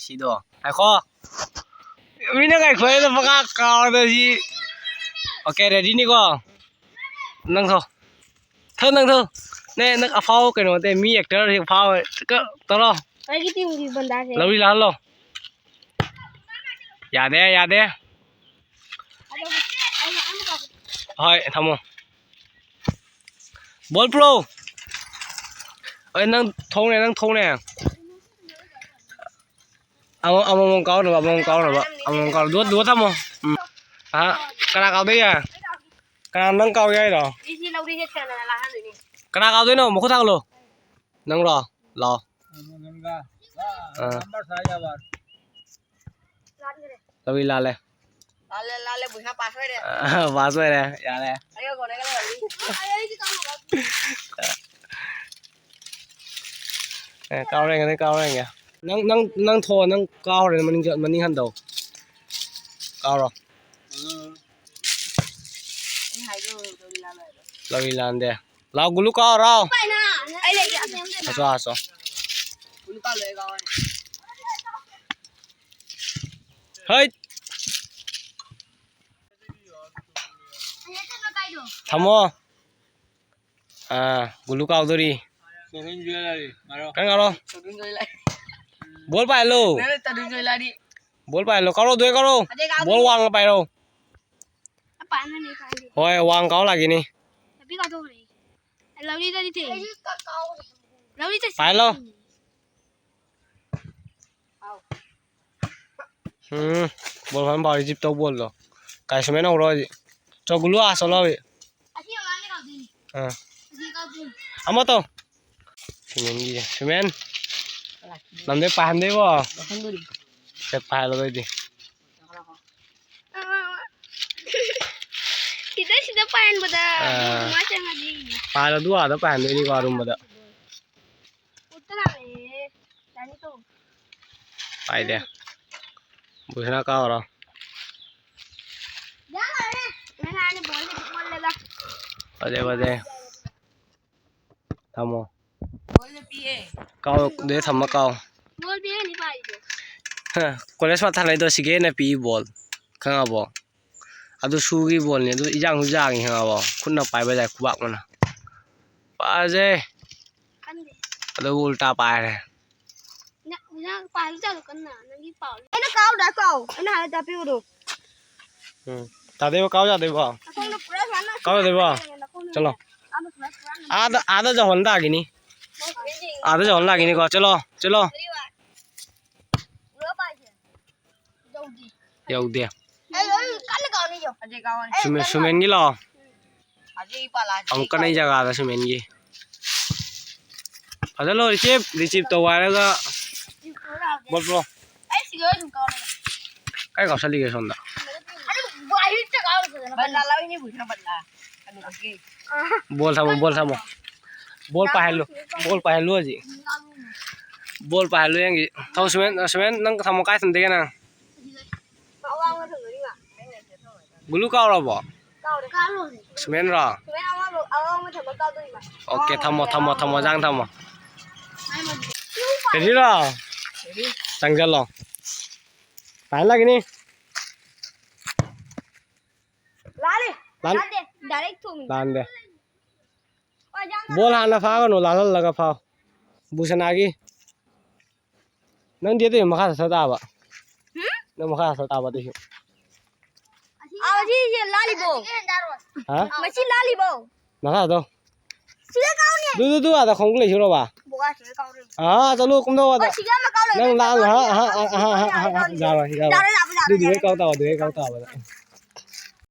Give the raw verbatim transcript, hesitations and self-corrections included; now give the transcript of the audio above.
ꯁꯤꯗꯣ꯫ ꯉꯥꯏꯈꯣ꯫ ꯃꯤꯅ ꯉꯥꯏꯈꯣ ꯍꯥꯏꯗꯣ ꯄꯪꯀꯥ ꯀꯥꯎꯔꯗ ꯁꯤ꯫ ꯑꯣꯀꯦ, ꯔꯦꯗꯤꯅꯤꯀꯣ? ꯅꯪ ꯊꯣ꯫ ꯊꯣ, ꯅꯪ ꯊꯣ꯫ ꯅꯦ, ꯅꯪ ꯑꯐꯥꯎꯕ ꯀꯩꯅꯣ ꯅꯠꯇꯦ, ꯃꯤ ꯑꯦꯛꯇꯔ ꯍꯦꯛ ꯐꯥꯎꯕ꯫ ꯀ-, ꯇꯧꯔꯣ꯫ ꯑꯩꯒꯤ ꯇꯤꯝꯒꯤ ꯕꯟꯗꯥꯁꯦ꯫ ꯂꯧꯔꯤ ꯂꯥꯛꯍꯜꯂꯣ꯫ ꯌꯥꯗꯦ, ꯌꯥꯗꯦ꯫ ꯍꯣꯏ, ꯊꯝꯃꯣ꯫ ꯕꯣꯜ ꯄꯨꯔꯛꯑꯣ꯫ ꯑꯩ ꯅꯪ ꯊꯣꯡꯅꯦ, ꯅꯪ ꯊꯣꯡꯅꯦ꯫ ꯑꯃ-, ꯑꯃꯃꯝ ꯀꯥꯎꯅꯕ, ꯑꯃꯃꯝ ꯀꯥꯎꯅꯕ, ꯑꯃꯃꯝ ꯀꯥꯎ-, ꯗꯨ-, ꯗꯨ ꯊꯝꯃꯣ꯫ ꯎꯝ꯫ ꯑꯍꯥ, ꯀꯅꯥ ꯀꯥꯎꯗꯣꯏ ꯌꯥ? ꯀꯅꯥ ꯅꯪ ꯀꯥꯎꯒꯦ ꯍꯥꯏꯔꯣ? ꯑꯩꯁꯤ ꯂꯧꯔꯤꯁꯦ ꯁꯦꯡꯅ ꯂꯥꯛꯍꯟꯗꯣꯏꯅꯤ꯫ ꯀꯅꯥ ꯀꯥꯎꯗꯣꯏꯅꯣ? ꯃꯈꯨꯠ ꯊꯥꯡꯒꯠꯂꯣ꯫ ꯅꯪꯔꯣ? ꯂꯥꯛꯑꯣ꯫ ꯑꯥ꯫ ꯂꯧꯔꯤ ꯂꯥꯜꯂꯦ꯫ ꯂꯥꯜꯂꯦ, ꯂꯥꯜꯂꯦ, ꯕꯨꯙꯤꯅꯥ ꯄꯥꯁ ꯑꯣꯏꯔꯦ꯫ ꯑꯥ, ꯄꯥꯁ ꯑꯣꯏꯔꯦ꯫ ꯌꯥꯔꯦ꯫ ꯑꯩꯒ ꯀꯣꯟꯅꯒ ꯂꯩꯍꯧꯔꯤ꯫ ꯑꯦ, ꯀꯥꯎꯔꯦ, ꯉꯁꯤ ꯀꯥꯎꯔꯦ꯫ ꯅꯪ, ꯅꯪ, ꯅꯪ ꯊꯣꯛꯑꯣ, ꯅꯪ ꯀꯥꯎꯔꯦ, ꯃꯅꯤꯡ ꯆꯠ-, ꯃꯅꯤꯡ ꯍꯟꯗꯧ꯫ ꯀꯥꯎꯔꯣ꯫ ꯑꯩ ꯍꯥꯏꯗꯣ ꯂꯧꯔꯤ ꯂꯥꯜꯂꯣ ꯍꯥꯏꯕ꯫ ꯂꯧꯔꯤ ꯂꯥꯟꯗꯦ꯫ ꯂꯥꯎ, ꯒꯨꯂꯨ ꯀꯥꯎ, ꯂꯥꯎ꯫ ꯑꯩ ꯂꯩꯒꯦ꯫ ꯍꯥꯆꯣ, ꯍꯥꯆꯣ꯫ ꯒꯨꯂꯨ ꯀꯥꯎ ꯂꯣꯏ ꯀꯥꯎꯔꯦ꯫ ꯍꯩꯠ꯫ ꯊꯝꯃꯣ꯫ ꯑꯥ, ꯒꯨꯂꯨ ꯀꯥꯎꯗꯣꯔꯤ꯫ ꯀꯟ ꯀꯥꯎꯔꯣ꯫ ꯕꯣꯜ ꯄꯥꯏꯍꯜꯂꯣ꯫ ꯕꯣꯜ ꯄꯥꯏꯍꯜꯂꯣ꯫ ꯀꯥꯎꯔꯣ, ꯗꯣꯏ ꯀꯥꯎꯔꯣ꯫ ꯕꯣꯜ ꯋꯥꯡꯅ ꯄꯥꯏꯔꯣ꯫ ꯍꯣꯏ, ꯋꯥꯡ ꯀꯥꯎ ꯂꯥꯛꯈꯤꯅꯤ꯫ ꯄꯥꯏꯍꯜꯂꯣ꯫ ꯎꯝ, ꯕꯣꯜ ꯐꯖꯅ ꯄꯥꯎ, ꯔꯤꯁꯤꯞ ꯇꯧ ꯕꯣꯜꯗꯣ꯫ ꯀꯥꯏ ꯁꯨꯃꯥꯏꯅ ꯍꯧꯔꯣ ꯍꯧꯖꯤꯛ꯫ ꯆꯧꯒꯨꯂꯨ ꯑꯥ ꯆꯠꯂꯣ ꯍꯧꯖꯤꯛ꯫ ꯑꯥ꯫ ꯑꯃ ꯇꯧ꯫ ꯁꯤꯃꯦꯟꯒꯤ, ꯁꯤꯃꯦꯟ꯫ ꯅꯝꯗꯩ ꯄꯥꯏꯍꯟꯗꯣꯏꯕꯣ? ꯁꯦ, ꯄꯥꯏꯍꯜꯂꯣ ꯑꯗꯨꯑꯣꯏꯗꯤ꯫ ꯁꯤꯗ, ꯁꯤꯗ ꯄꯥꯏꯍꯟꯕꯗ ꯑꯥ꯫ ꯑꯗꯨ ꯃꯥ ꯆꯪꯉꯗꯤ꯫ ꯄꯥꯏꯍꯜꯂꯣ, ꯑꯗꯨ ꯑꯥꯗ ꯄꯥꯏꯍꯟꯗꯣꯏꯅꯤꯀꯣ, ꯑꯔꯨꯝꯕꯗ꯫ ꯄꯥꯏꯗꯦ꯫ ꯕꯨꯁꯅꯥ ꯀꯥꯎꯔꯣ꯫ ꯐꯖꯩ, ꯐꯖꯩ꯫ ꯊꯝꯃꯣ꯫ ꯀꯥꯎ, ꯑꯗꯨꯗ ꯊꯝꯃ ꯀꯥꯎ꯫ ꯀꯣꯂꯦꯖ ꯃꯊꯥ ꯂꯩꯗꯣ ꯁꯤꯒꯦꯅ ꯄꯤꯛꯏ ꯕꯣꯜ, ꯈꯪꯉꯕꯣ? ꯑꯗꯨ ꯁꯨꯒꯤ ꯕꯣꯜꯅꯤ, ꯑꯗꯨ ꯏꯌꯥꯡꯁꯨ ꯌꯥꯡꯉꯤ, ꯈꯪꯉꯕꯣ? ꯈꯨꯠꯅ ꯄꯥꯏꯕ ꯌꯥꯏ, ꯈꯨꯕꯥꯛ ꯃꯅ꯫ ꯐꯖꯩ꯫ ꯈꯪꯗꯦ꯫ ꯑꯗꯨꯕꯨ ꯎꯜꯇꯥ ꯄꯥꯏꯔꯦ꯫ ꯅ-, ꯅꯪ ꯄꯥꯏꯕ ꯆꯠꯂꯨ ꯀꯟꯅ, ꯅꯪꯒꯤ ꯄꯥꯎ꯫ ꯑꯩꯅ ꯀꯥꯎꯗ ꯀꯥꯎ, ꯑꯩꯅ ꯍꯥꯏꯕ ꯇꯥꯕꯤꯌꯨꯗꯣ꯫ ꯎꯝ꯫ ꯇꯥꯗꯦꯕ, ꯀꯥꯎ ꯌꯥꯗꯦꯕ꯫ ꯅꯈꯣꯡꯗꯣ ꯄꯨꯔꯥ ꯁꯨꯃꯥꯏꯅ ꯀꯥꯎ ꯌꯥꯗꯦꯕ꯫ ꯅꯈꯣꯡꯗꯣ ꯆꯠꯂꯣ꯫ ꯑꯥꯗ ꯁꯨꯃꯥꯏꯅ ꯄꯨꯔꯥ ꯑꯥꯗ, ꯑꯥꯗ ꯌꯧꯍꯟ ꯇꯥꯈꯤꯅꯤ꯫ ꯅꯈꯣꯡꯗꯣ ꯑꯥꯗ ꯌꯧꯍꯟ ꯂꯥꯛꯈꯤꯅꯤꯀꯣ꯫ ꯆꯠꯂꯣ, ꯆꯠꯂꯣ꯫ ꯌꯧꯗꯦ꯫ ꯑꯩ, ꯑꯩ ꯀꯟꯅ ꯀꯥꯎꯅꯤ, ꯌꯣ꯫ ꯁꯨꯃꯦꯟ-, ꯁꯨꯃꯦꯟꯒꯤ ꯂꯥꯛꯑꯣ꯫ ꯑꯃꯨꯛ ꯀꯟꯅ ꯑꯩ ꯖꯒꯥꯗ ꯁꯨꯃꯦꯟꯒꯤ꯫ ꯐꯖꯅ ꯂꯣꯏ ꯔꯤꯁꯤꯞ, ꯔꯤꯁꯤꯞ ꯇꯧ ꯍꯥꯏꯔꯒ ꯕꯣꯜ ꯄꯨꯔꯛꯑꯣ꯫ ꯑꯩ ꯁꯤꯗ ꯑꯗꯨꯝ ꯀꯥꯎꯔꯦ꯫ ꯀꯥꯏ ꯀꯥꯎꯁꯜꯂꯤꯒꯦ ꯁꯣꯝꯗ? ꯑꯗꯨ ꯋꯥꯍꯤꯠꯇ ꯀꯥꯎꯔꯦ ꯐꯖꯅ꯫ ꯕꯜꯂꯥ ꯂꯥꯎꯏꯅꯦ ꯕꯨꯏꯅ ꯕꯜꯂꯥ꯫ ꯀꯩꯅꯣꯒꯤ꯫ ꯕꯣꯜ ꯊꯝꯃꯣ, ꯕꯣꯜ ꯊꯝꯃꯣ꯫ ꯕꯣꯜ ꯄꯥꯏꯍꯜꯂꯨ, ꯕꯣꯜ ꯄꯥꯏꯍꯜꯂꯨ ꯍꯧꯖꯤꯛ꯫ ꯕꯣꯜ ꯄꯥꯏꯍꯜꯂꯨ ꯌꯦꯡꯒꯤ꯫ ꯊꯝꯃꯣ ꯁꯨꯃꯦꯟ, ꯁꯨꯃꯦꯟ ꯅꯪ ꯊꯝꯃꯣ, ꯀꯥꯏ ꯊꯝꯗꯣꯏꯒꯦ ꯅꯪ? ꯑꯋꯥꯡꯕ ꯊꯝꯗꯣꯏꯅꯤꯕ꯫ ꯒꯨꯂꯨ ꯀꯥꯎꯔꯕꯣ? ꯀꯥꯎꯔꯦ꯫ ꯀꯥꯎꯔꯦ꯫ ꯁꯨꯃꯦꯟꯔꯣ? ꯁꯨꯃꯦꯟ ꯑꯋꯥꯡꯕ, ꯑꯋꯥꯡꯕ ꯊꯝꯕ ꯀꯥꯎꯗꯣꯏꯅꯤꯕ꯫ ꯑꯣꯀꯦ, ꯊꯝꯃꯣ, ꯊꯝꯃꯣ, ꯊꯝꯃꯣ, ꯖꯥꯡ ꯊꯝꯃꯣ꯫ ꯔꯦꯗꯤꯔꯣ? ꯆꯪꯁꯜꯂꯣ꯫ ꯇꯥꯏ ꯂꯥꯛꯈꯤꯅꯤ꯫ ꯂꯥꯜꯂꯦ꯫ ꯂꯥꯟ-, ꯂꯥꯟꯗꯦ꯫ ꯗꯥꯏꯔꯦꯛ ꯊꯣꯡꯉꯤ꯫ ꯂꯥꯟꯗꯦ꯫ ꯍꯣꯏ, ꯖꯥꯡ ꯕꯣꯜ ꯍꯥꯟꯅ ꯐꯥꯒꯅꯨ, ꯂꯥꯜꯍꯜꯂꯒ ꯐꯥꯎ꯫ ꯕꯨꯁꯅꯥꯒꯤ꯫ ꯅꯪꯗꯤ ꯑꯗꯨꯒꯤ ꯃꯈꯥ ꯆꯠꯊ ꯇꯥꯕ꯫ ꯍꯨꯝ? ꯅꯪ ꯃꯈꯥ ꯆꯠꯊ ꯇꯥꯕ ꯑꯗꯨꯏꯁꯨ꯫ ꯑꯥ, ꯁꯤꯁꯦ ꯂꯥꯜꯂꯤꯕꯣ? ꯍꯥ? ꯃꯁꯤ ꯂꯥꯜꯂꯤꯕꯣ? ꯃꯈꯥꯗꯣ꯫ ꯁꯤꯗ ꯀꯥꯎꯅꯦ꯫ ꯗꯨ, ꯗꯨ, ꯗꯨ, ꯑꯥꯗ ꯈꯣꯡꯎꯞ ꯂꯩꯁꯤꯔꯣꯕ? ꯕꯣꯕꯥ, ꯁꯤꯗ ꯀꯥꯎꯔꯦ꯫ ꯑꯥ, ꯆꯠꯂꯣ, ꯀꯨꯝꯊꯧ ꯑꯥꯗ꯫ ꯍꯣꯏ, ꯁꯤꯗ ꯑꯃ ꯀꯥꯎꯔꯦ꯫ ꯅꯪ ꯂꯥꯜ-, ꯍꯥ, ꯍꯥ, ꯍꯥ, ꯌꯥꯔꯣꯏ, ꯌꯥꯔꯣꯏ꯫ ꯌꯥꯔꯣꯏ, ꯌꯥꯔꯣꯏ, ꯌꯥꯔꯣꯏ꯫ ꯑꯗꯨꯗꯤ ꯍꯦꯛ ꯀꯥꯎ ꯇꯥꯕ, ꯑꯗꯨꯗꯤ ꯍꯦꯛ ꯀꯥꯎ ꯇꯥꯕꯗ꯫